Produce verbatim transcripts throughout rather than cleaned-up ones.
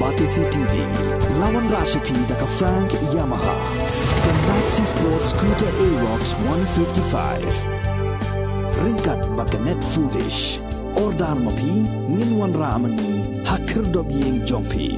Batesi T V, la wanrah sha phi da ka Frank Yamaha, ka Maxi Sport Scooter Aerox one fifty-five. Ryngkat bad ka Net Foodish. Order ma phi, ngin wanrah ma ngi ha khyrdop ïing jong phi.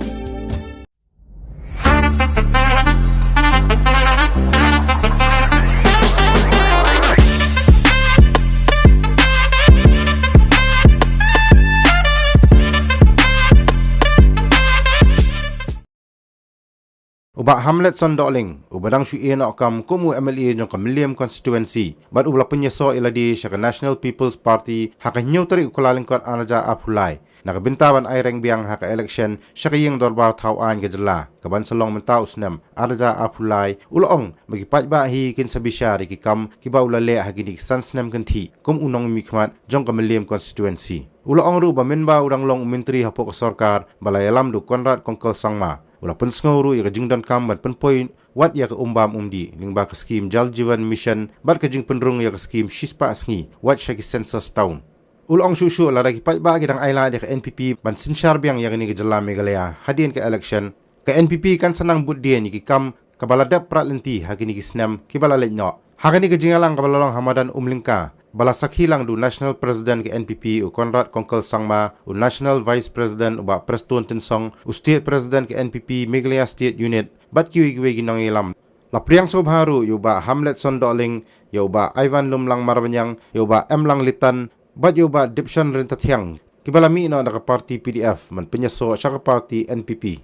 U Bah Hamletson Dohling, uba dang shu ïeh noh kam kum u M L A jong ka Mylliem Constituency, bad uba la pynïasoh ïa lade sha ka National People's Party ha ka hynñiew tarik u Kyllalyngkot ar hajar arphew lai, na ka bynta ban ai reng biang ha ka election sha ka ïing dorbar thaw aiñ ka jylla, kaban sa long mynta u snem ar hajar arphew lai, u la ong ba ki paidbah hi kin sa bishar ïa ki kam kiba u la leh ha kine ki san snem kynthih kum u nongmihkhmat jong ka Mylliem Constituency. U la ong ruh ba mynba u dang long u myntri hapoh ka sorkar ba la ïalam da u Conrad Kongkal Sangma, u la pynsngew ruh ïa ka jingdonkam ban pynpoi wat ïa ka um bam um dih lyngba ka skhim Jal Jeevan Mission bad ka jingpynrung ïa ka skhim shispah sngi wat sha ki census town. U la ong shuh shuh, lada ki paidbah ki dang ailad ïa ka N P P ban synshar biang ïa kane ka jylla Meghalaya hadien ka election, ka N P P kan sa nang bud dien ïa ki kam kaba la dep prat lynti ha kine ki snem kiba la leit noh. Ha kane ka jingïalang kaba la long ha madan Umlyngka, ba la sakhi lang da u National President ka N P P u Conrad Kongkal Sangma, u National Vice President u Bah Prestone Tynsong, u State President ka N P P Meghalaya State Unit, bad kiwei kiwei ki nongïalam. La pdiang sngewbha ruh ïa u Bah Hamletson Dohling, ïa u Bah Ivan Lumlang Marbaniang, ïa u Bah Emlang Litan, bad ïa u Bah Dipson Ryntathiang, kiba la mih noh na ka party P D F ban pynïasoh sha ka party N P P.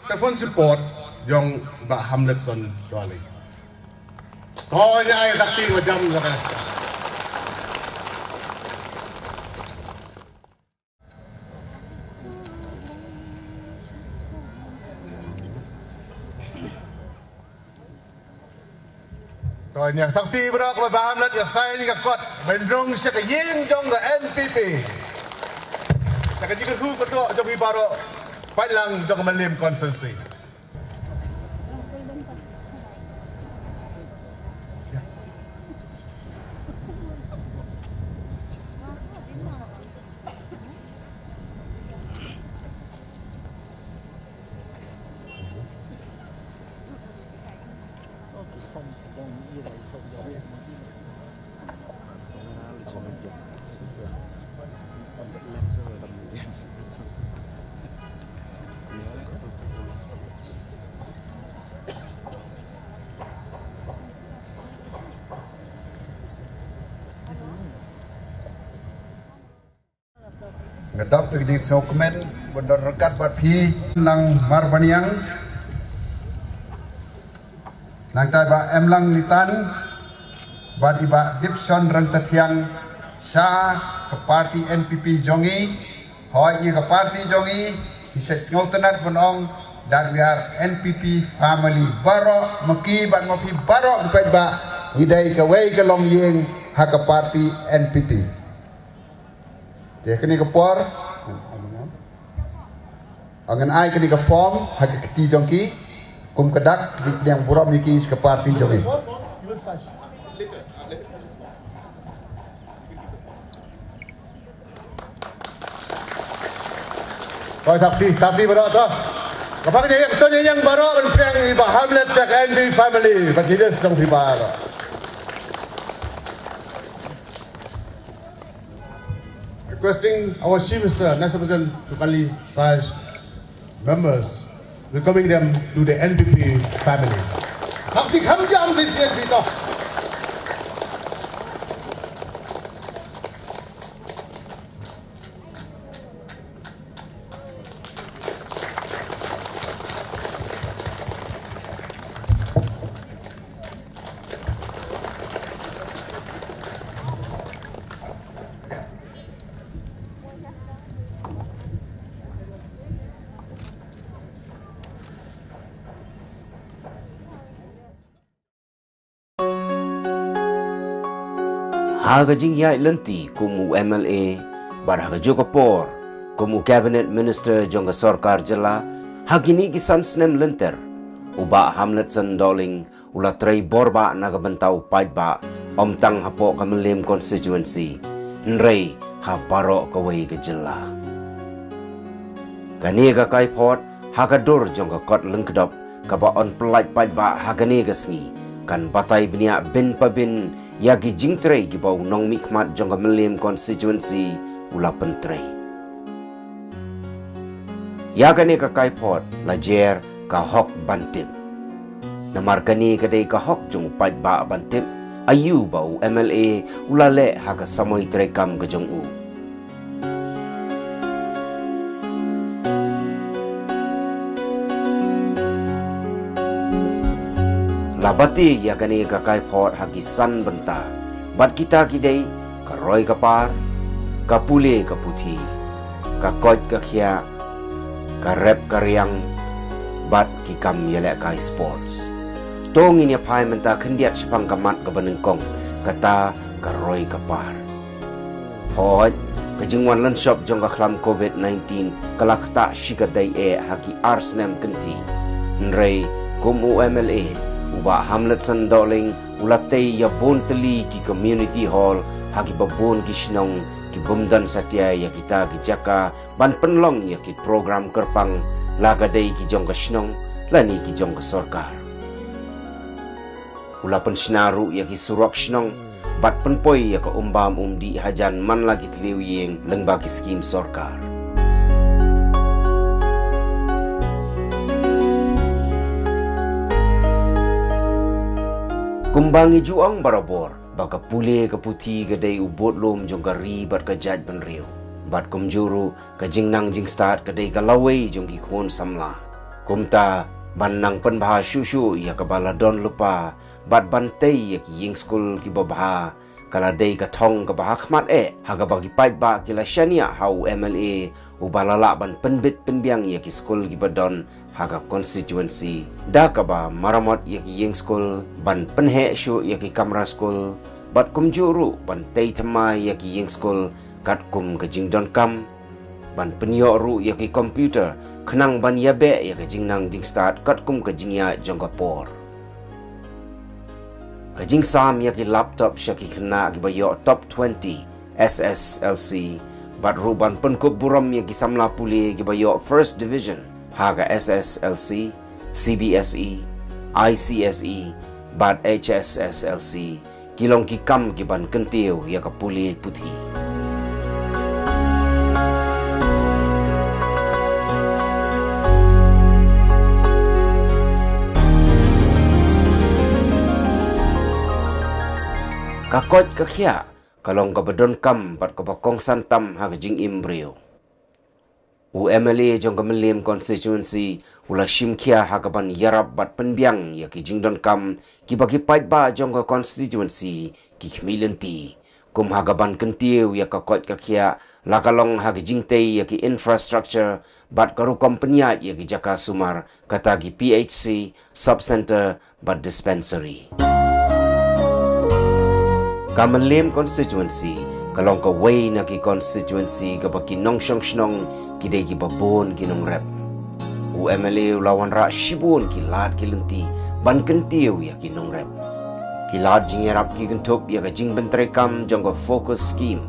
Ka phone support jong Bah Hamletson Dohling. To ïa ai sakti wa jam la ka. To ïa sakti bro ka Bah Hamlet ïa sign ka kot ban rung sha ka ïing jong ka N P P. Ta ka jingkyrkhu ka to jong phi baroh paidlang jong ka Mylliem constituency. Nga dap da ka jingsngewkmen ban don ryngkat bad phi, Nang Marbaniang, nangta i Bah Emlang Litan bad i Bah Dipson Ryntathiang sha ka party N P P jong i. Hooid, ïa ka party jong i, i sa sngewtynnat ban ong that we are N P P family. Baroh ma ki bad ma phi baroh ki paidbah, ngi dei kawei ka longïing ha ka party N P P. Te kane ka por, ngan ai kane ka form ha ka kti jong ki, kum ka dak, ki pdiang burom ïa ki sha ka party jong i. Oi, thakti, thakti baroh to. Ka pang ïa ïa to ïa ïa baroh ban pdiang i Bah Hamlet sha ka N P family, ba ki des dong phi baroh. Requesting our Chief Minister, National President, to kindly size members, welcoming them to the N P P family. Kham ti kham jam ti sien ti to. Ha ka jingïaid lynti kum u M L A, bad ha kajuh ka por kum u Cabinet Minister jong ka Sorkar Jylla, ha kine ki san snem lynter, u Bah Hamletson Dohling u la trei bor bha na ka bynta u paidbah, ym tang hapoh ka Mylliem constituency, hynrei ha baroh kawei ka jylla. Kane ka kaiphod ha ka dur jong ka kot lyngkdop kaba yn pyllait paidbah ha kane ka sngi kan batai bniah bin pa bin ïa ki jingtrei kiba u nongmihkhmat jong ka Mylliem constituency u la pyntrei. Ïa kane ka kaiphod la jer ka hok ban tip. Namar kane ka dei ka hok jong u paidbah ban tip aïu ba u M L A u la leh ha ka samoi treikam ka jong u. La batai ïa kane ka kaiphod ha ki san bynta. Bad kita ki dei ka roi ka par, ka pule ka puthi, ka koit ka khiah, ka rep ka riang, bad ki kam ïalehkai sports. To ngin ïa phai mynta khyndiat shaphang ka mat kaba nyngkong, kata ka roi ka par. Hooid, ka jingwan lynshop jong ka khlam covid nineteen ka la ktah shi katdei eh ha ki ar snem kynthih. Hynrei kum u M L A, u Bah Hamletson Dohling, u la tei ïa bun tylli ki community hall ha kiba bun ki shnong, ki bym don satia ïa kita ki jaka ban pynlong ïa ki program kyrpang, la ka dei ki jong ka shnong lane ki jong ka sorkar. U la pynshna ruh ïa ki surok shnong bad pynpoi ïa ka umbam umdih hajan man la ki thliew ïing lyngba ki skim sorkar. Kumba ngi ju ong barabor ba ka pule ka puthi ka dei u budlum jong ka ri bad ka jaitbynriew. Bad kumjuh ruh ka jingnang jingstad ka dei ka lawei jong ki khun samla. Kumta ban nang pynbha shuh shuh ïa kaba la don lypa bad ban tei ïa ki ïing skul kiba bha, ka la dei ka thong kaba ha khmat eh ha kaba ki paidbah ki la shaniah ha u M L A uba la lah ban pynbit pynbiang ïa ki skul kiba don ha ka constituency, da kaba maramot ïa ki ïing skul, ban pynheh shuh ïa ki kamra skul, bad kumjuh ruh ban tei thymmai ïa ki ïing skul katkum ka jingdonkam, ban pynïoh ruh ïa ki computer khnang ban ïabeh ïa ka jingnang jingstad katkum ka jingïaid jong ka por. Ka jingsam ïa ki laptop sha ki khynnah kiba ïoh top twenty S S L C, bad ruh ban pynkup burom ïa ki samla pule kiba ïoh first division ha ka S S L C, C B S E, I C S E, bad H S S L C, ki long ki kam kiban kyntiew ïa ka pule puthi. Ka koit ka khiah ka long kaba donkam bad kaba kongsan tam ha ka jingim briew. U M L A jong ka Mylliem constituency u la shim khia ha kaban ïarap bad pynbiang ïa ki jingdonkam kiba ki paidbah jong ka constituency ki khmih lynti. Kum ha kaban kyntiew ïa ka koit ka khiah, la ka long ha ki jingtei ïa ki infrastructure bad ka rukom pynïaid ïa ki jaka sumar, kata ki P H C, sub centre bad dispensary. Ka Mylliem constituency ka long kawei na ki constituency kaba ki nongshong shnong ki dei kiba bun ki nongrep. U M L A u la wanrah shibun ki lad ki lynti ban kyntiew ïa ki nongrep. Ki lad jingïarap ki kynthup ïa ka jingpyntreikam jong ka focus scheme,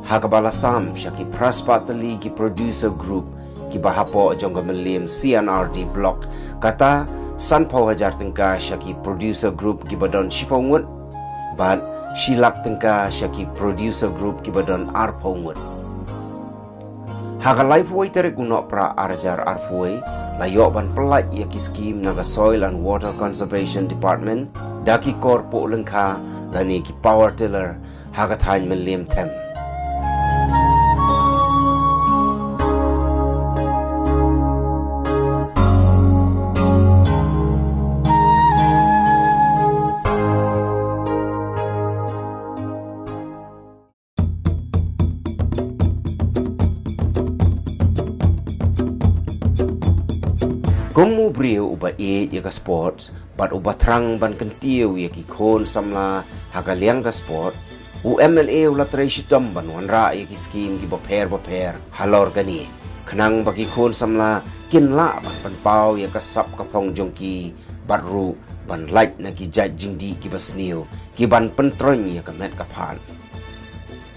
ha kaba la sam sha ki phra spah tylli ki producer group kiba hapoh jong ka Mylliem C and R D block, kata sanphew hajar tyngka sha ki producer group kiba don shiphew ngut, bad shi lak tyngka sha ki producer group kiba don arphew ngut. Ha ka laiphew wei tarik u Nohprah ar hajar arphew wei, la ïoh ban pyllait ïa ki scheme na ka Soil and Water Conservation Department da ki kor puh lyngkha lane ki power tiller ha ka thaiñ Mylliem Them. Kum u briew uba ïeit ïa ka sports bad uba thrang ban kyntiew ïa ki khun samla ha ka liang ka sport, u M L A u la trei shitom ban wanrah ïa ki scheme kiba pher bapher halor kane, khnang ba ki khun samla kin lah ban pynpaw ïa ka sap ka phong jong ki bad ruh ban lait na ki jait jingdih kiba sniew kiban pyntroiñ ïa ka met ka phad.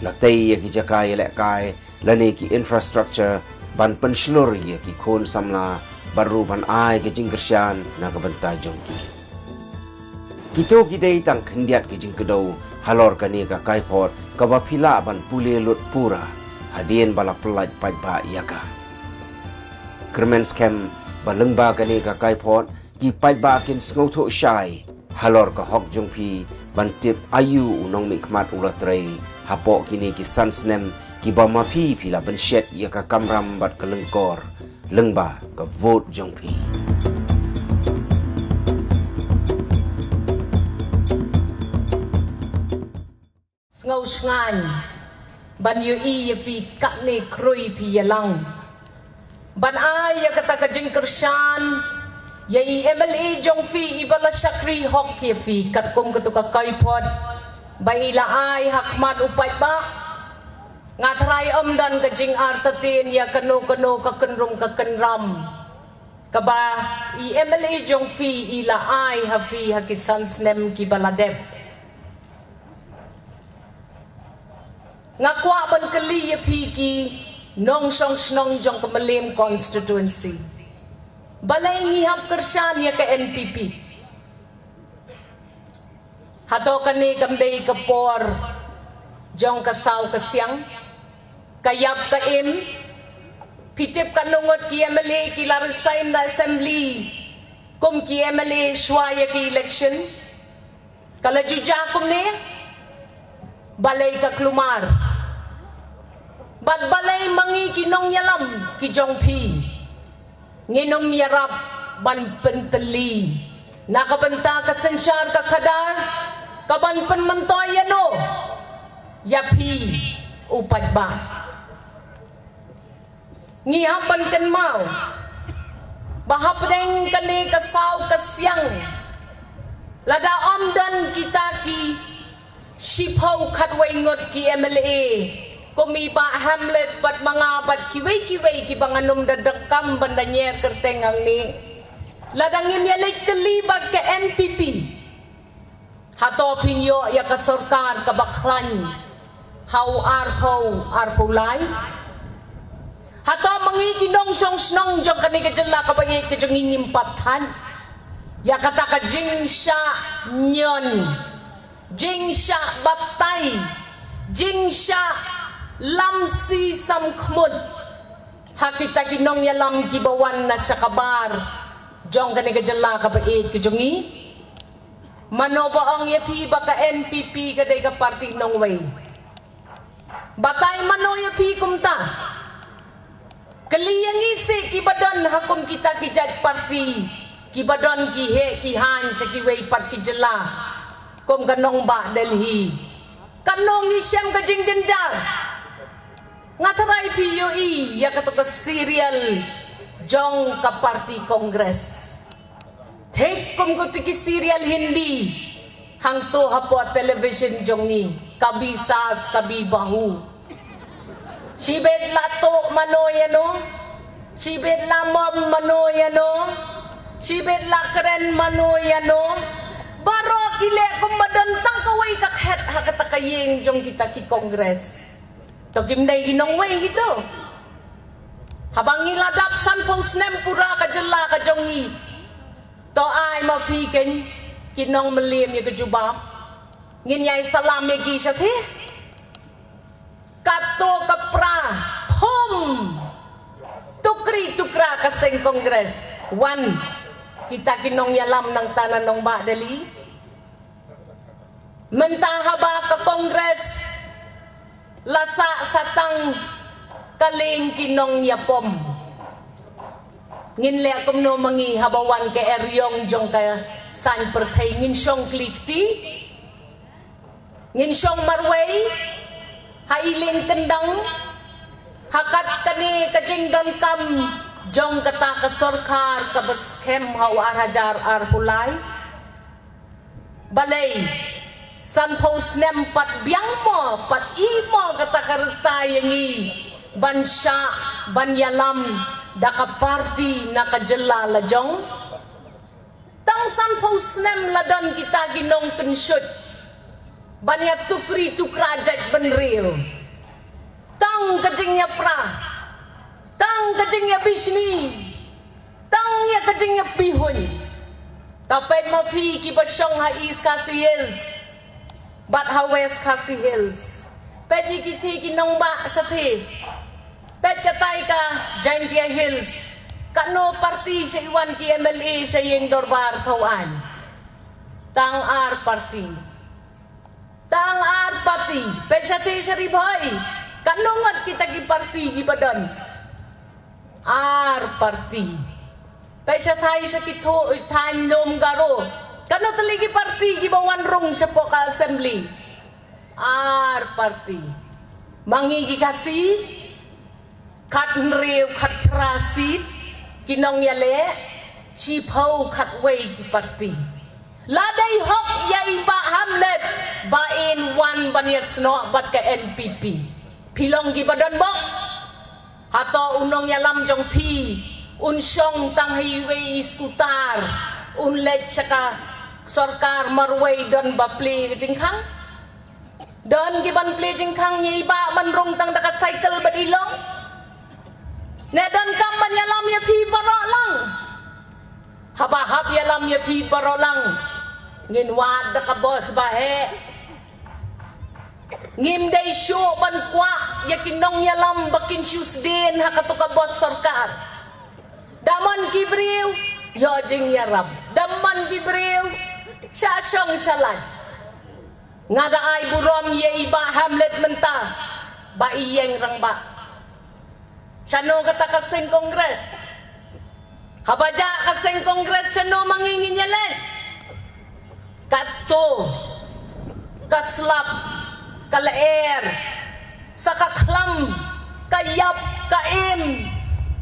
La tei ïa ki jaka ïalehkai lane ki infrastructure ban pynshlur ïa ki khun samla bad ruh ban ai ka jingkyrshan na ka bynta jong ki. Kito ki dei tang khyndiat ki jingkdew halor kane ka kaiphod kaba phi lah ban pule lut pura hadien ba la pyllait paidbah ïa ka. Kyrmen skhem ba lyngba kane ka kaiphod ki paidbah kin sngewthuh shai halor ka hok jong phi ban tip aïu u nongmihkhmat u la trei hapoh kine ki san snem kiba ma phi phi la bynshet ïa ka kamram bad ka lyngkor lyngba ka vote jong phi. Sngewsngaiñ ban ïohi ïa phi katne khrui phi ïalang ban ai ïa kata ka jingkyrshan ïa i M L A jong phi iba la shakri hok ïa phi katkum katu ka kaiphod ba i la ai ha khmat u paidbah. Nga tharai ym don ka jingartatien ïa kano kano ka kynrum ka kynram kaba i M L A jong phi i la ai ha phi ha ki san snem kiba la dep. Nga kwah ban kylli ïa phi ki nongshong shnong jong ka Mylliem constituency, balei ngi hap kyrshan ïa ka N P P? Hato kane kam dei ka por jong ka saw ka siang, ka ïap ka im? Phi tip katno ngut ki M L A ki la resign na assembly kum ki M L A shuwa ïa ki election? Ka la ju jia kumne? Balei ka khlumar? Bad balei ma ngi ki nongïalam ki jong phi ngin ym ïarap ban pyntylli na ka bynta ka synshar ka khadar ka ban pynmyntoi ïano ïa phi u paidbah? Ngi hap ban kynmaw ba hapdeng kane ka saw ka siang, lada ym don kita ki shiphew khatwei ngut ki M L A kum i Bah Hamlet bad ma nga bad kiwei kiwei kiba ngan ym da donkam ban da ñiar kyrteng hangne, lada ngim ïa leit tylli bad ka N P P, hato phin ïoh ïa ka sorkar kaba khlaiñ ha u arphew arphew lai? Hato ma ngi ki nongshong shnong jong kane ka jylla kaba ïeit ka jong ngi ngim pat thait ïa kata ka jingshah ñion, jingshah batai, jingshah lamsi samkhmut ha kita ki nongïalam kiba wan na sha ka bar jong kane ka jylla kaba ïeit ka jong ngi? Mano ba ong ïa phi ba ka N P P ka dei ka parti nongwei? Batai mano ïa phi kumta? Kylli ïa ngi seh kiba don ha kum kita ki jait parti kiba don ki heh ki haiñ sha kiwei pat ki jylla kum ka nongbah Delhi. Katno ngi shem ka jingjynjar? Nga tharai phi ïohi ïa kato ka serial jong ka parti Congress. Thik kum kito ki serial Hindi hangto hapoh television jong ngi, Kabhi Saas Kabhi Bahu. Shibit la tuh mano ïano, shibit la mom mano ïano, shibit la kren mano ïano. Baroh ki leh kumba don tang kawei ka khet ha kata ka ïing jong kita ki Congress. To kim dei ki nongwei kito? Haba ngi la dap sanphew snem pura ka jylla ka jong ngi, to ai ma phi keiñ ki nong Mylliem ïa ka jubab. Ngin ïai salam ïa ki shathie. Kato ka pra phum tukri tukra ka seng Congress. Wan kita ki nongïalam nangta na nongbah Delhi. Mynta haba ka Congress la sah satang ka lieng ki nongïapom, ngin leh kumno ma ngi haba wan ka eriong jong ka saiñ pyrthei? Ngin shong kli kti, ngin shong marwei ha i lieng kyndang ha kat kane ka jingdonkam jong kata ka sorkar kaba skhem ha u ar hajar arphew lai. Balei sanphew snem pat biang mo, pat i mo kata ka rta ïa ngi ban shah ban ïalam da ka parti na ka jylla la jong? Tang sanphew snem la don kita ki nongkynshuh ban ïa tukri tukra jait bynriew. Tang ka jingïapra, tang Jingïabishni, tang ïa ka jingïabihun. Ta peit ma phi kiba shong ha East Khasi Hills bad ha West Khasi Hills. Peit ïa kithi ki nongbah shathi. Peit katai ka Jaintia Hills. Katno party sha iwan ki M L A sha ïing dorbar thaw aiñ. Tang ar party. Tang ar party. Peit shathi sha Ri Bhoi. Katno ngut kita ki party kiba don. Ar party. Peit shathai sha ki tho, thaiñ lum Garo. Katno tylli ki party kiba wan rung shapoh ka assembly. Ar party. Ma ngi ki Khasi. Khathynriew khatphra seat. Ki nongïaleh. Shiphew khatwei ki party. La dei hok ïa i Bah Hamlet ba in wan ban ïasnoh bad ka N P P. Phi long kiba don bok. Hato u nongïalam jong phi un shong tang ha iwei i scooter, un leit sha ka sorkar marwei don ba plie ka jingkhang? Don kiban plie jingkhang ïa i Bah ban rung tang da ka cycle bad i long? Ne donkam ban ïalam ïa phi baroh lang? Haba hap ïalam ïa phi baroh lang, ngin wad da ka bos ba heh. Ngim dei shuh ban kwah ïa ki nongïalam ba kin shu sdien ha kato ka bos sorkar. Da mon ki briew, ïoh jingïarap. Da mon ki briew, sha shong sha lait. Nga da ai burom ïa i Bah Hamlet mynta ba i ïeng rangbah. Shano kata ka seng Congress? Haba jah ka seng Congress shano ma ngi ngin ïaleh? Kato ka slap, ka lyer, sa ka khlam, ka ïap, ka im.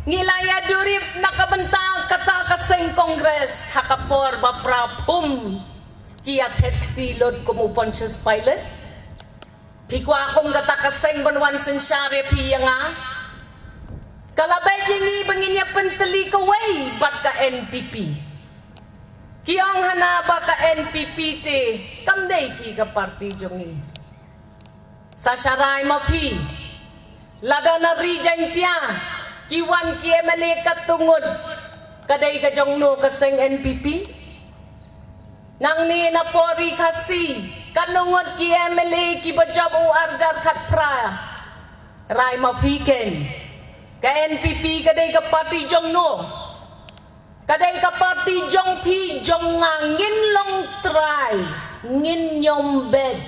Ngi la ïa durip na ka bynta kata ka seng Congress ha ka por ba pra phum ki ïa thet kti lut kum u Pontius Pilate. Phi kwah kum kata ka seng ban wan synshar ïa phi ïa nga? Ka la beit ïa ngi ba ngin ïa pyntylli kawei bad ka N P P. Ki ong hana ba ka N P P te kam dei ki ka party jong ngi. Sa sharai ma phi. Lada na ri Jaintia ki wan ki M L A katto ngut, ka dei ka jong no ka seng N P P? Nangne na pori Khasi, katno ngut ki M L A kiba jop u arjar khatphra? Rai ma phi ken. Ka N P P ka dei ka party jong no? Ka dei ka party jong phi jong nga, ngin long trai, ngin ñiom beit,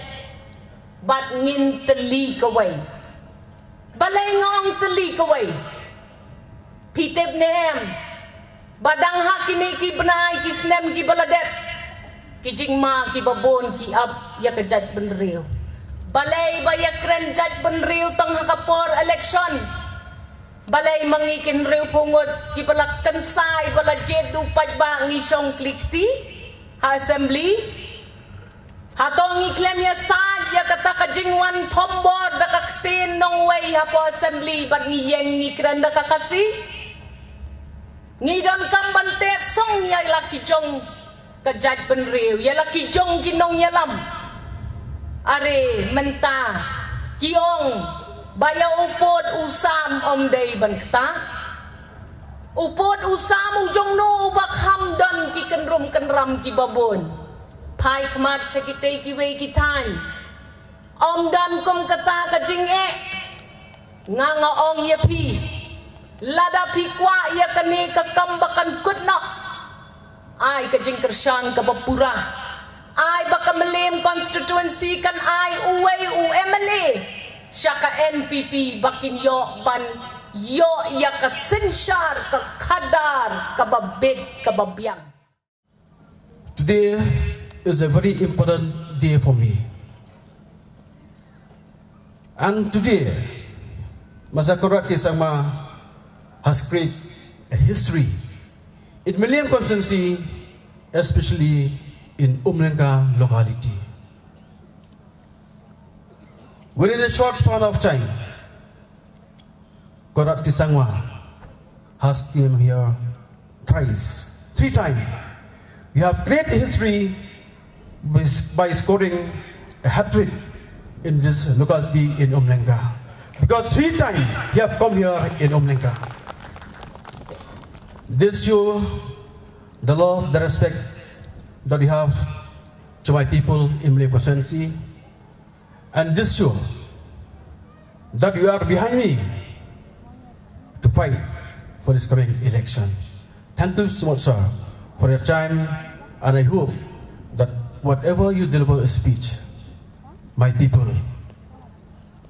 bad ngin tylli kawei. Balei nga ong tylli kawei? Phi tip ne em ba dang ha kine ki bnai ki snem kiba la dep, ki jingma kiba bun ki ap ïa ka jaitbynriew. Balei ba ïa kren jaitbynriew tang ha ka por election? Balei ma ngi ki hynriewphew ngut kiba la kynsai ba la jied u paidbah ngi shong kli kti ha assembly? Hato ngi khlem ïa sait ïa kata ka jingwan thombor da ka ktien nongwei hapoh assembly bad ngi ïeng ngi kren da ka Khasi? Ngi donkam ban teh song ïa la ki jong ka jaitbynriew, ïa la ki jong ki nongïalam. Are mynta ki ong ba ïa u pud u sam ym dei ban kta. U pud u sam u jong no uba kham don ki kynrum kynram kiba bun? Phai khmat sha kitei kiwei ki thaiñ. Ym don kum kata ka jingeh. Nga nga ong ïa phi, lada phi kwah ïa kane ka kam ba kan kut noh, ai ka jingkyrshan kaba pura. Ai ba ka Mylliem constituency kan ai uwei u M L A sha ka N P P ba kin ïoh ban ïoh ïa ka synshar ka khadar kaba bit kaba biang. Today is a very important day for me. And today, Mister Conrad K Sangma has created a history in Mylliem constituency, especially in Umlengka locality. Within a short span of time, Conrad K Sangma has came here thrice, three times. We have created history by, by scoring a hat-trick in this locality in Umlengka. Because three times he have come here in Umlengka. This show the love, the respect that we have to my people in Malem constituency, and this show that you are behind me to fight for this coming election. Thank you so much, sir, for your time, and I hope that whatever you deliver a speech, my people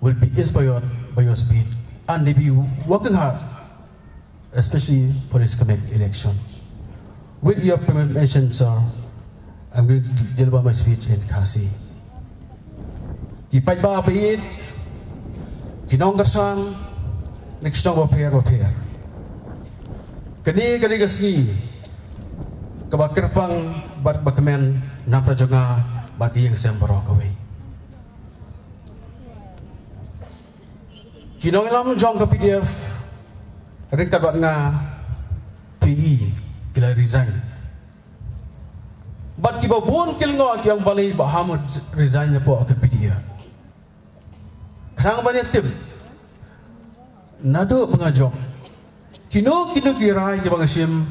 will be inspired by your speech and they be working hard, especially for this coming election. With your permission, sir, I'm going to deliver my speech in Khasi. Ki paidbah ba ïeit, ki nongkyrshan, na ki shnong bapher bapher. Kane ka dei ka sngi kaba kyrpang bad ba kmen namar jong nga bad ki ïing sem baroh kawei. Ki nongïalam jong ka P D F ryngkat bad nga phi i ki la resign. Bad kiba bun ki lyngngoh ki ong balei ba ham resign hapoh ka P D F. Khnang ban ïa tip naduh ba nga jop, kino kino ki rai kiba nga shim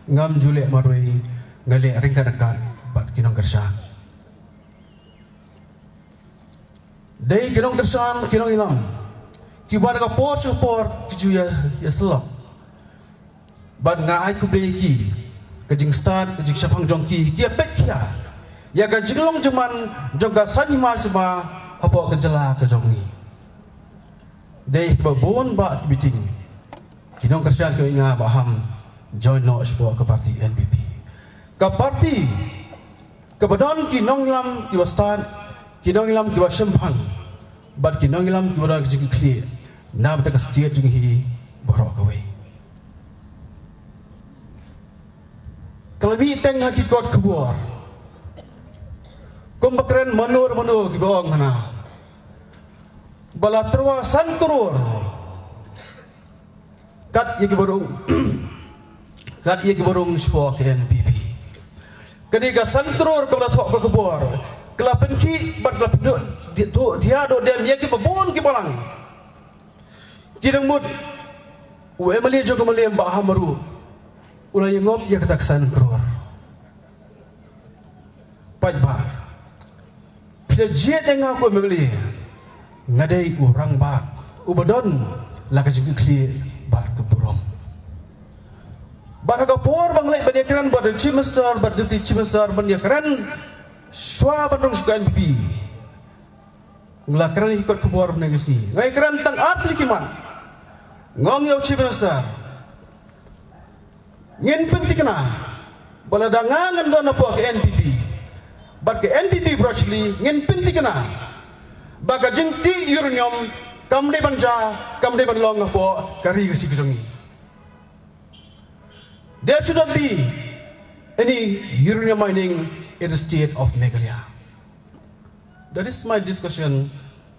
ngam ju leh marwei, nga leh ryngkat ryngkat bad ki nongkyrshan. Dei ki nongkyrshan, ki nongïalam kiba na ka por sha ka por ki ju ïa, ïasyllok. Bad nga ai khublei ïa ki, ka jingstad, ka jingshemphang jong ki, ki ïa peit khia ïa ka jinglong jingman jong ka saiñ hima sima hapoh ka jylla ka jong ngi. Dei kiba bun bah ki meeting, ki nongkyrshan ki ong ïa nga ba ham join noh shapoh ka party N P P. Ka party kaba don ki nongïalam kiba stad, ki nongïalam kiba shemphang, bad ki nongïalam kiba don ka jingkitkhlieh na bynta ka state jong ngi baroh kawei. Ka la mih teng ha ki kot khubor kumba kren mano mano kiba ong hana ba la tyrwa san klur kat ïa kiba rung, kat ïa kiba rung shapoh ka N P P. Kane ka san klur kaba la thoh ka khubor ka la pynkhih bad ka la pynduh, di, duh, diah duh dem ïa kiba bun ki balang. Ki dang mut u M L A jong ka Mylliem Bah Hamar ruh u la ïa ngop ïa kata ka san klur. Paidbah, phi la jied ïa nga kum u M L A, nga dei u rangbah uba don la ka jingkitkhlieh bad ka burom. Bad ha ka por ba nga leit ban ïakren bad u Chief Minister bad Deputy Chief Minister ban ïakren shuwa ban rung sha ka N P P, nga la kren ïa ki kot khubor mynne ka sngi, nga ïakren tang ar tylli ki mat. Nga ong ïa u Chief Minister, ngin pynthikna ba lada nga ngan don hapoh ka N P P bad ka N P P baroh shi kali, ngin pynthikna ba ka jingtih uranium kam dei ban jia, kam dei ban long hapoh ka ri ka si ka jong ngi. There should not be any uranium mining in the state of Meghalaya. That is my discussion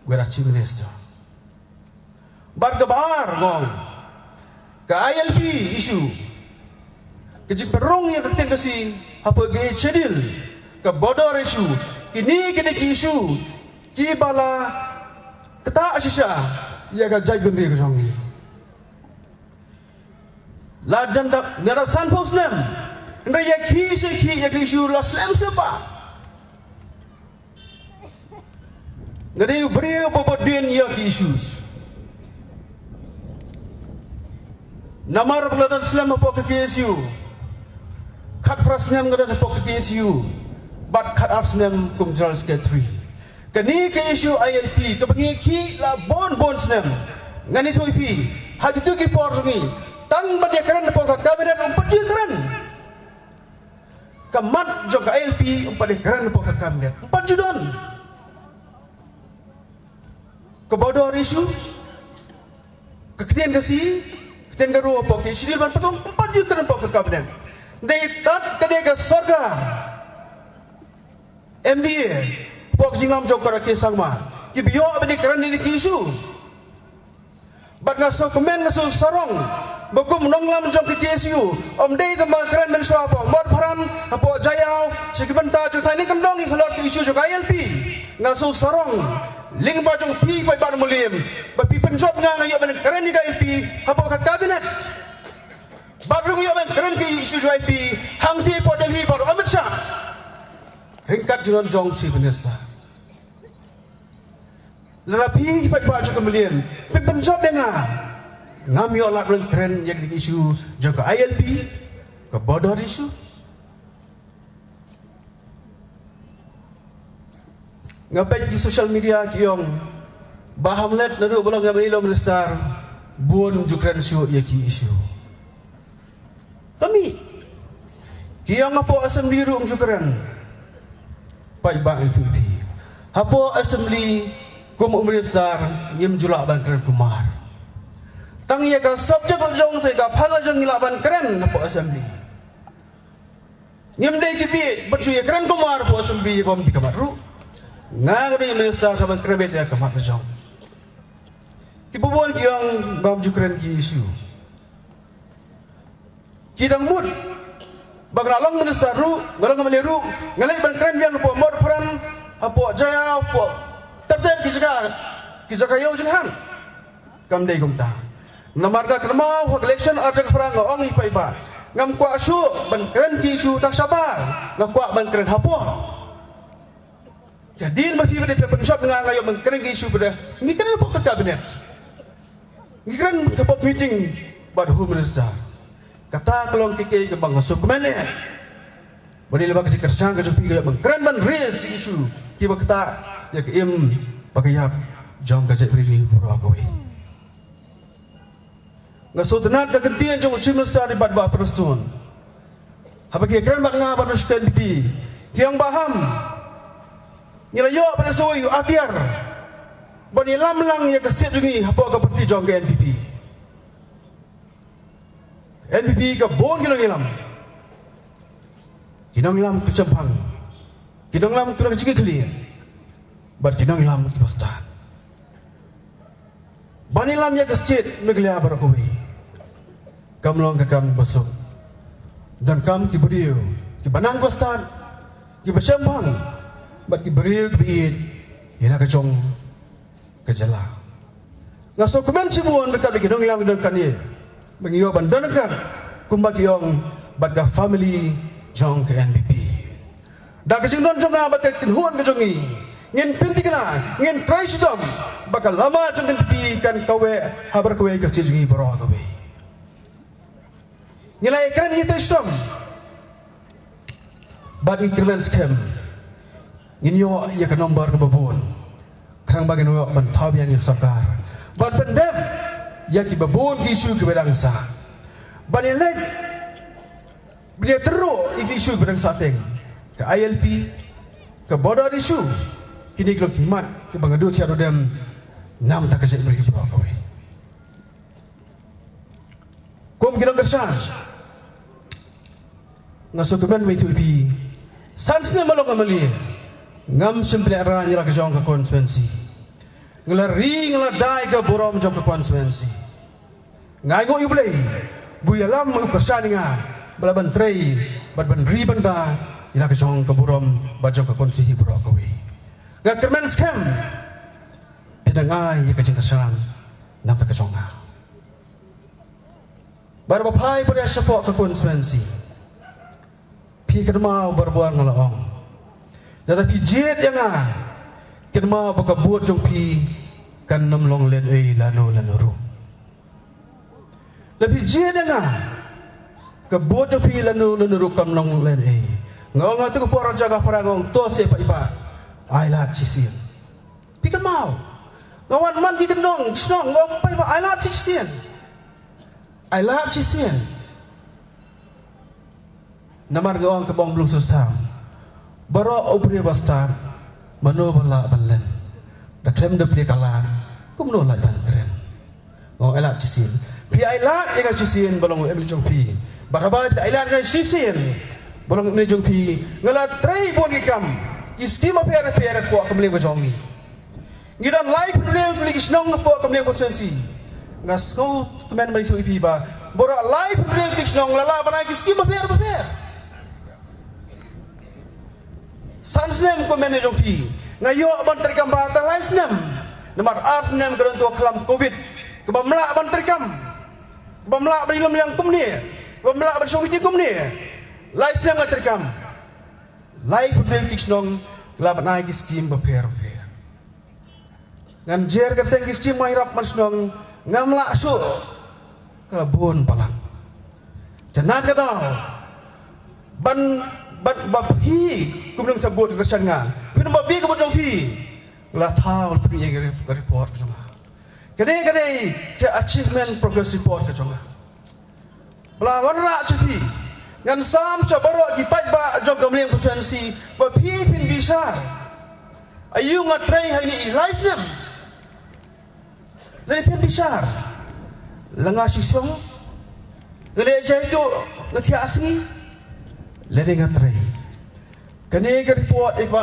with our Chief Minister. Bad kaba ar, nga ong, ka I L P issue, ka jingpynrung ïa ka ktien Khasi hapoh ka Eighth Schedule, ka border issue, kine kine ki issue kiba la ktah shisha ïa ka jaitbynriew ka jong ngi. La jan dap, la dap sanphew snem, hynrei ïa ki issue, ki, ïa ki issue la slem slem bha. Nga dei u briew uba bud dien ïa ki issues. Namar ba la don slem hapoh ka K S U, khatphra snem nga don hapoh ka K S U bad khatar snem kum General Secretary. Kane ka issue I L P kaba ngi khih la bun bun snem, ngan ïathuh ïa phi, ha kito ki por jong ngi, tang ban ïakren hapoh ka cabinet ym pat ju kren. Ka mat jong ka I L P ym pat ïakren hapoh ka cabinet, ym pat ju don. Ka border issue, ka ktien Khasi, ktien Garo hapoh ka Schedule ban pynrung, ym pat ju kren hapoh ka cabinet. Dei tat ka dei ka sorkar M D A hapoh ka jingïalam jong ka Conrad K Sangma kiba ïoh ban ïakren ïa kine ki issue. Bad nga sngewkmen, nga sngewsarong ba kum u nongïalam jong ka K S U, ym dei tang ba nga kren mynshuwa hapoh Mawpharan, hapoh Jaïaw, sha ki bynta jong thaiñ, ne kam dang ïa halor ki issue jong ka I L P. Nga sngewsarong lyngba jong phi paidbah Mylliem ba phi pynjop nga, nga ïoh ban kren ïa ka I L P hapoh ka cabinet. Bad ruh ïoh ban kren ki issue jong I P hangtei hapoh Delhi bad Amit Shah. Ryngkat jingdon jong u Chief Minister. Lada phi paidbah jong ka Mawlai phi pynjop ïa nga, ngam ïoh lad ban kren ïa ki issue jong ka I L P, ka border issue. Nga peit ki social media ki ong Bah Hamlet naduh ba long M L A lem minister bun ju kren shuh ïa ki issue. Kami ki ong hapoh assembly ruh ym ju kren. Paidbah, ngan ïathuh ïa phi, hapoh assembly kum u minister ngim ju lah ban kren kumar. Tang ïa ka subject la jong, ïa ka phang la jong ngi lah ban kren hapoh assembly. Ngim dei ki bieit ban shu ïakren kumar hapoh assembly, bym dei ka mat ruh. Nga ka dei minister ka ban kren beit ïa ka mat la jong. Ki bun ki ong bym ju kren ki issue. Ki dang mut ba nga la long minister ruh, nga la long M L A ruh, nga leit ban kren biang hapoh Mawpran, hapoh Jaiaw, hapoh ter ter ki jaka, ki jaka ïew jinghan. Kam dei kumta. Namar nga kynmaw ha ka election ar hajar phra nga ong ïa phi ba ngam kwah shuh ban kren ki issue tang shabar, nga kwah ban kren hapoh. Hadien ba phi ba dei phi pynshop nga, nga ïoh ban kren ki issue ba dei ngi kren hapoh ka cabinet, ngi kren hapoh meeting bad home minister. Kata ka long ka kei kaba nga sngewkmen eh. Ba dei lyngba ka jingkyrshan ka jong phi ka ïoh ban kren ban raise issue kiba ktah ïa ka im bad ka ïap jong ka jaitbynriew jong ngi baroh kawei. Nga sngewtynnat ka kyntien jong u Chief Minister i Bah Prestone. Haba ki kren bad nga bad u shu kren ïa phi, ki ong Bah Ham, ngi la ïoh ban sa wei u atiar ban ïalam lang ïa ka state jong ngi hapoh ka party jong ka N P P. N P P ka bun ki nongïalam. Ki nongïalam ki shemphang, ki nongïalam ki nongïalam ki jingkitkhlieh bad ki nongïalam kiba stad. Ban ïalam ïa ka state Meghalaya baroh kawei kam long ka kam ba suk. Donkam ki briew kiba nang ba stad, kiba shemphang bad ki briew kiba ïeit ïa la ka jong ka jylla. Nga sngewkmen shibun ryngkat bad ki nongïalam ki don kane ba ngi ïoh ban don ryngkat kumba ki ong bad ka family jong ka N P P. Da ka jingdon jong nga bad ka kynhun ka jong ngi, ngin pynthikna, ngin trei shitom ba ka lama jong ka N P P kan kaweh ha baroh kawei ka state jong ngi baroh kawei. Ngi la ïakren ngi trei shitom bad ngi kyrmen skhem ngin ïoh ïa ka number kaba bun. Khnang ba ngin ïoh ban thaw biang ïa ka sorkar ban pyndep ïa kiba bun ki issue kiba dang sah. Ban ïaleh ban ïatyrwa ïa ki issue kiba dang sah teng, ka I L P, ka border issue. Kine ki long ki mat kiba nga duh thiah duh dem namar ka jaitbynriew baroh kawei. Kum ki nongkyrshan, nga sngewkmen ban ïathuh ïa phi, san snem ba long nga M L A ngam shym pynlehrain ïa la ka jong ka constituency. Nga la ri nga la da ïa ka burom jong ka constituency. Nga ainguh ïa U Blei ba u ïalam u kyrshan ïa nga ba lah ban trei bad ban ri ban da ïa la ka jong ka burom bad jong ka constituency baroh kawei. Nga kyrmen skhem phi dang ai ïa ka jingkyrshan namar ka jong nga. Bad ba phai bad ïa shapoh ka constituency, phi kynmaw barabor nga la ong, lada phi jied ïa nga, kynmaw ba ka vote jong phi kan ym long lehnohei lano lano ruh. Lada phi jied ïa nga, ka vote jong phi lano lano ruh kan ym long lehnohei. Nga ong ha tu ka por ha Jaiaw Phra, nga ong to se paidbah, ai lad shisien. Phi kynmaw, nga wan man ki kyndong shnong, nga ong paidbah, ai lad shisien. Ai lad shisien. Namar nga ong kaba ong Blei Sosam, baroh u briew ba stad, mano ba lah ban len? Da khlem da plie ka lad, kumno lah ban kren? Nga ong ai lad shisien. Phi ai lad ïa nga shisien ba long u M L A jong phi. Bad haba phi ai lad ïa nga shisien ba long u M L A jong phi, nga la trei bun ki kam, ki skim bapher bapher hapoh ka Mawlai ka jong ngi. Ngi don laiphew hynriew tylli ki shnong hapoh ka Mawlai constituency. Nga sngewkmen ban ïathuh ïa phi ba baroh laiphew hynriew tylli ki shnong la lah ban ai ki skim bapher bapher. San snem kum u M L A jong phi, nga ïoh ban treikam bha tang lai snem. Namar ar snem ka don tu ka khlam covid kaba ym lah ban treikam, kaba ym lah ban ïalum ïa nga kumne. Bym lah ban shong meeting kumne. Lai snem nga treikam. Laiphew tylli ki shnong la ban ai ki skim bapher bapher. Ngan jer kyrteng ki skim, nga ïarap man shnong, ngam lah shuh. Ka la bun palat. Te na ka daw ban, ban ba phi kum nang sa bud ka shan nga, phin ba bi ka bud jong phi. La thaw phi ïa ka report jong nga. Kane kane ka achievement progress report ka jong nga. Ba la wanrah sha phi. Ngan sam sha baroh ki paidbah jong ka Mylliem constituency ba phi phin bishar. Aïu nga trei ha ine i lai snem. Lane phin bishar. La nga shisha nga leh jaitu, nga thiah sngi, lane nga trei. Kane ka report ïa ka,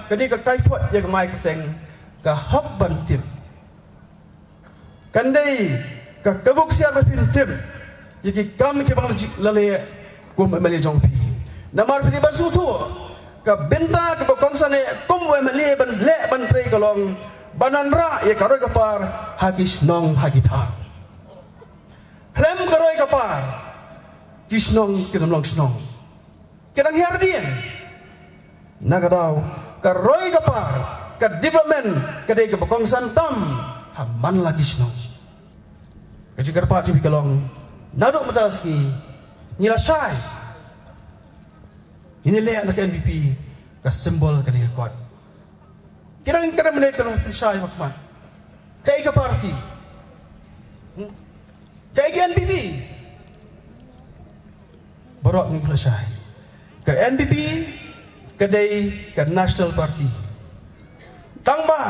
kane ka kaipot ïa ka mai ka seng, ka hok ban tip. Kan dei ka, ka buk siar ba phin tip ïa ki kam kiba la leh kum u M L A jong phi. Namar phi dei ban sngewthuh, ka bynta kaba kongsan eh kum u M L A ban leh ban trei ka long ban wanrah ïa ka roi ka par ha ki shnong ha ki thaw. Khlem ka roi ka par, ki shnong kin ym long shnong. Ka dang hiar dien. Na ka daw, ka roi ka par, ka development ka dei kaba kongsan tam ha man la ki shnong. Ka jingkyrpad jong phi ka long, naduh mynta ka sngi, ngi la shai. Ngin ïa leh na ka N P P ka symbol ka dei ka kot. Ki dang, ka dang mynne ka long pynshai bha khmat. Kaei ka party? Hmm? Kaei ka N P P? Baroh ngi pynshai. Ka N P P ka dei ka National Party. Tangba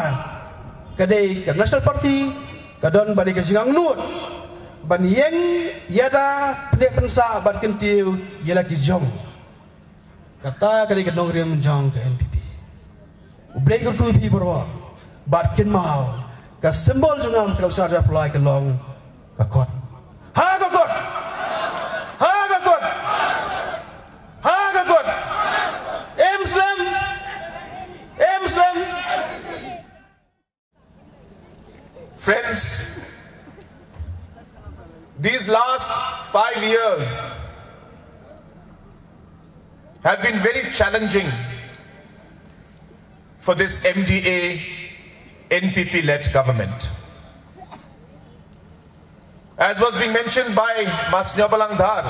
ka dei ka National Party, ka don ba dei ka jingangnud ban ïeng ïada, pynneh pynsah bad kyntiew ïa la ki jong. Kata ka dei ka nongrim jong ka N P P. U Blei un kyrkhu ïa phi baroh. Bad kynmaw, ka symbol jong nga mynta ka Lalsarja Pyrlai ka long ka kot. Ha ka kot! Ha ka kot! Ha ka kot! Em slem! Em slem! Friends, these last five years have been very challenging for this M D A N P P led government. As was being mentioned by Ma Sniawbhalang Dhar,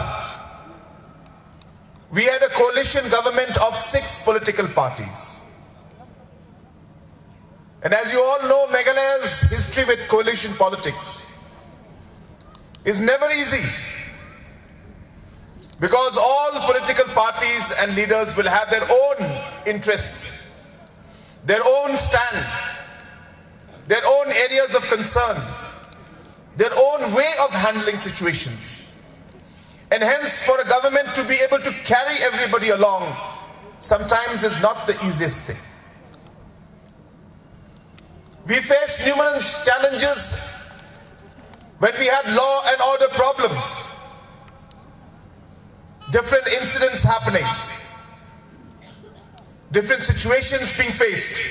we had a coalition government of six political parties. And as you all know, Meghalaya's history with coalition politics is never easy, because all political parties and leaders will have their own interests, their own stand, their own areas of concern, their own way of handling situations. And hence, for a government to be able to carry everybody along sometimes is not the easiest thing. We faced numerous challenges when we had law and order problems, different incidents happening, different situations being faced,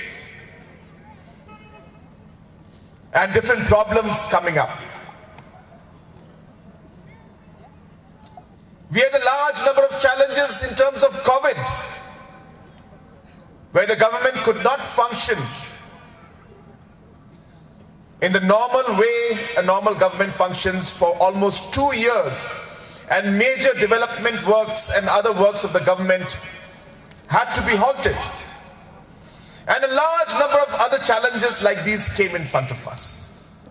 and different problems coming up. We had a large number of challenges in terms of COVID, where the government could not function in the normal way a normal government functions for almost two years, and major development works and other works of the government had to be halted. And a large number of other challenges like these came in front of us.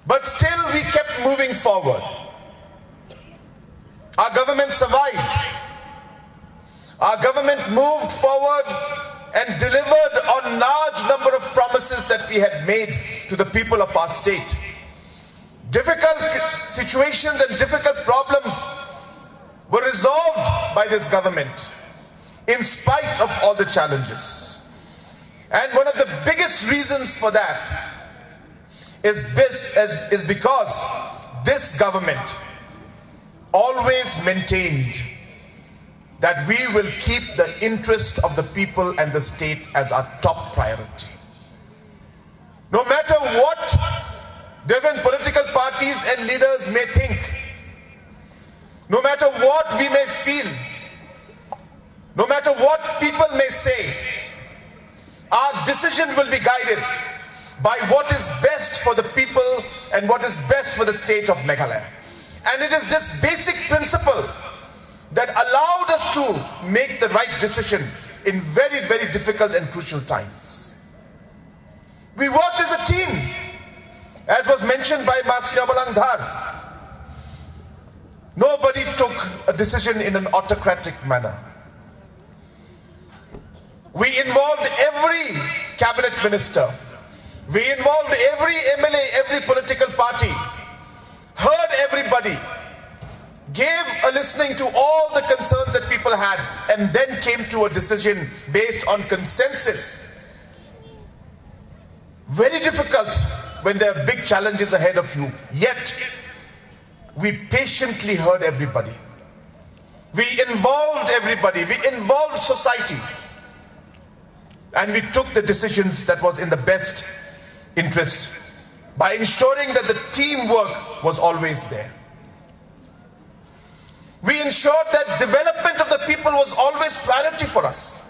But still, we kept moving forward. Our government survived. Our government moved forward and delivered on large number of promises that we had made to the people of our state. Difficult situations and difficult problems were resolved by this government in spite of all the challenges. And one of the biggest reasons for that is, this, is, is because this government always maintained that we will keep the interest of the people and the state as our top priority. No matter what different political parties and leaders may think, No matter what we may feel, no matter what people may say, our decision will be guided by what is best for the people and what is best for the state of Meghalaya. And it is this basic principle that allowed us to make the right decision in very, very difficult and crucial times. We worked as a team, as was mentioned by Ma Sniawbhalang Dhar. Nobody took a decision in an autocratic manner. We involved every cabinet minister. We involved every M L A, every political party, heard everybody, gave a listening to all the concerns that people had, and then came to a decision based on consensus. Very difficult when there are big challenges ahead of you. Yet, we patiently heard everybody. We involved everybody. We involved society. And we took the decisions that was in the best interest by ensuring that the teamwork was always there. We ensured that development of the people was always priority for us.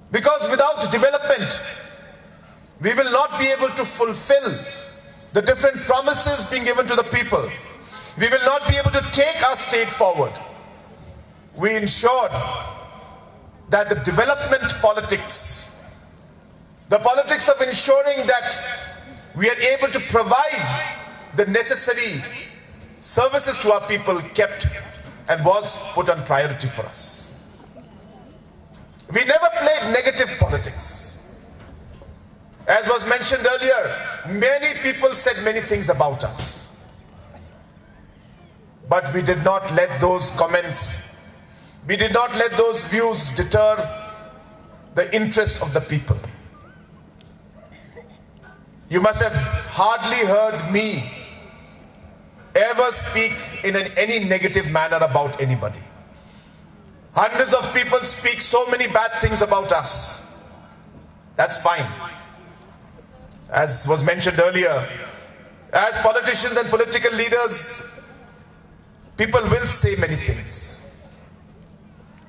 Because without development, we will not be able to fulfill the different promises being given to the people. We will not be able to take our state forward. We ensured that the development politics, the politics of ensuring that we are able to provide the necessary services to our people, kept and was put on priority for us. We never played negative politics. As was mentioned earlier, many people said many things about us. But we did not let those comments, we did not let those views deter the interests of the people. You must have hardly heard me ever speak in an, any negative manner about anybody. Hundreds of people speak so many bad things about us. That's fine. As was mentioned earlier, as politicians and political leaders, people will say many things.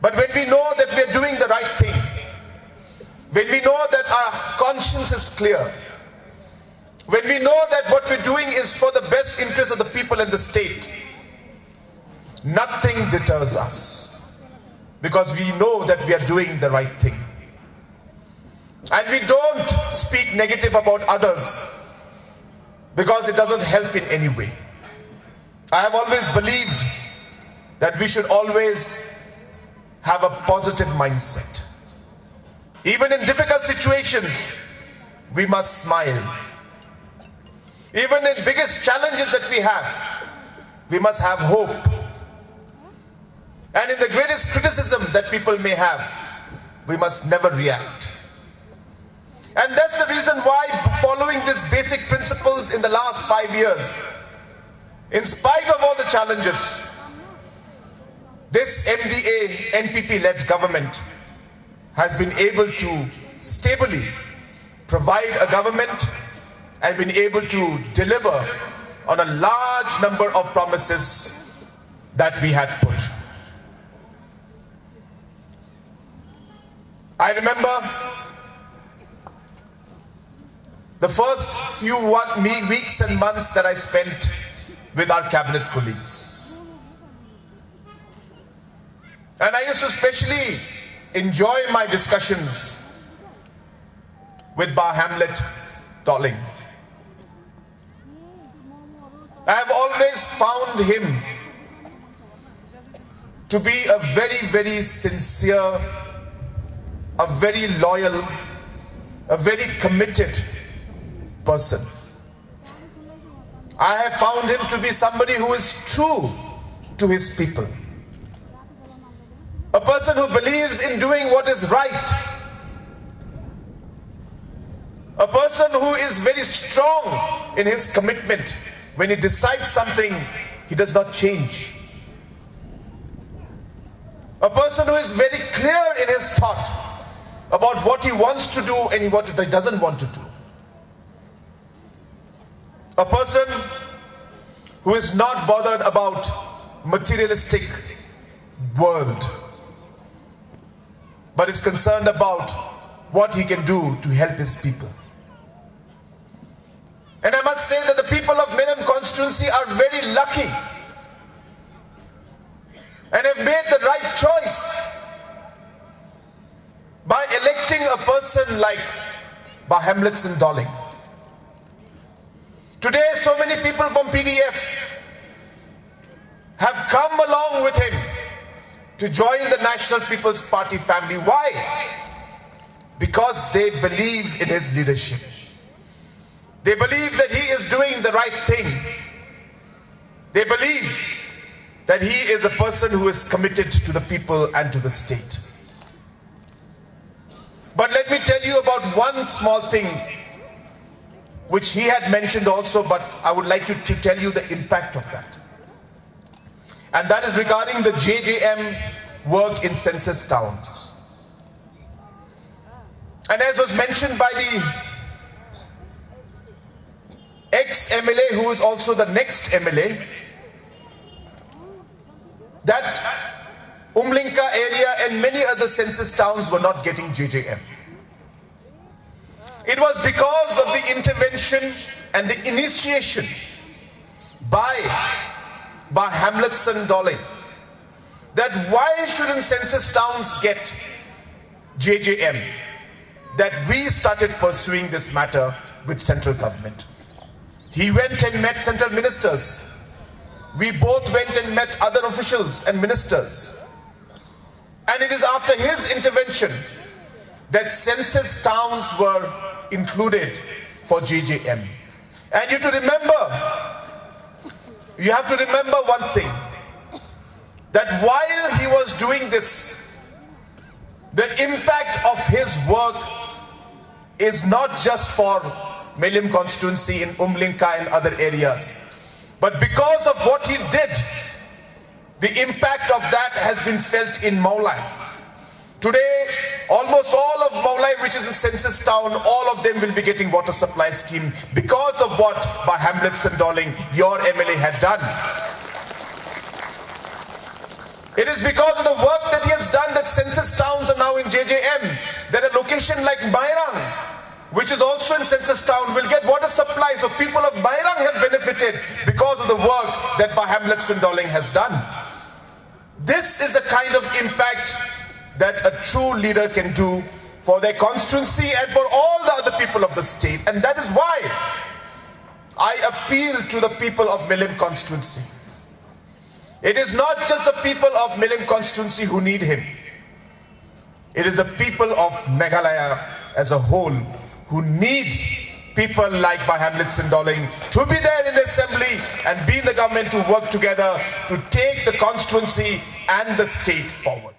But when we know that we are doing the right thing, when we know that our conscience is clear, when we know that what we're doing is for the best interest of the people and the state, nothing deters us, because we know that we are doing the right thing. And we don't speak negative about others, because it doesn't help in any way. I have always believed that we should always have a positive mindset. Even in difficult situations, we must smile. Even in biggest challenges that we have, we must have hope. And in the greatest criticism that people may have, we must never react. And that's the reason why, following these basic principles in the last five years, in spite of all the challenges, this M D A N P P led government has been able to stably provide a government and been able to deliver on a large number of promises that we had put. I remember the first few one, me, weeks and months that I spent with our cabinet colleagues. And I used to especially enjoy my discussions with Bah Hamlet Dohling. I have always found him to be a very, very sincere, a very loyal, a very committed person. I have found him to be somebody who is true to his people, a person who believes in doing what is right, a person who is very strong in his commitment. When he decides something, he does not change. A person who is very clear in his thought about what he wants to do and what he doesn't want to do. A person who is not bothered about materialistic world, but is concerned about what he can do to help his people. And I must say that the people of Menem constituency are very lucky and have made the right choice by electing a person like Bah Hamletson Doling. Today, so many people from P D F have come along with him to join the National People's Party family. Why? Because they believe in his leadership. They believe that he is doing the right thing. They believe that he is a person who is committed to the people and to the state. But let me tell you about one small thing which he had mentioned also, but I would like you to tell you the impact of that. And that is regarding the J J M work in census towns. And as was mentioned by the ex M L A, who is also the next M L A, that Umlinka area and many other census towns were not getting J J M. It was because of the intervention and the initiation by, by Hamletson Doling that why shouldn't census towns get J J M, that we started pursuing this matter with central government. He went and met central ministers. We both went and met other officials and ministers. And it is after his intervention that census towns were included for J J M. And you to remember, you have to remember one thing, that while he was doing this, the impact of his work is not just for Melim constituency, in Umlinka and other areas, but because of what he did, the impact of that has been felt in Mawlai. Today, almost all of Mawlai, which is a census town, all of them will be getting water supply scheme because of what Bah Hamletson Doling, your M L A, had done. It is because of the work that he has done that census towns are now in J J M, that a location like Mairang, which is also in census town, will get water supply. So people of Mairang have benefited because of the work that Bah Hamletson Doling has done. This is the kind of impact that a true leader can do for their constituency and for all the other people of the state. And that is why I appeal to the people of Melim constituency. It is not just the people of Melim constituency who need him. It is the people of Meghalaya as a whole who needs people like Bah Hamletson Doling to be there in the assembly and be in the government to work together to take the constituency and the state forward.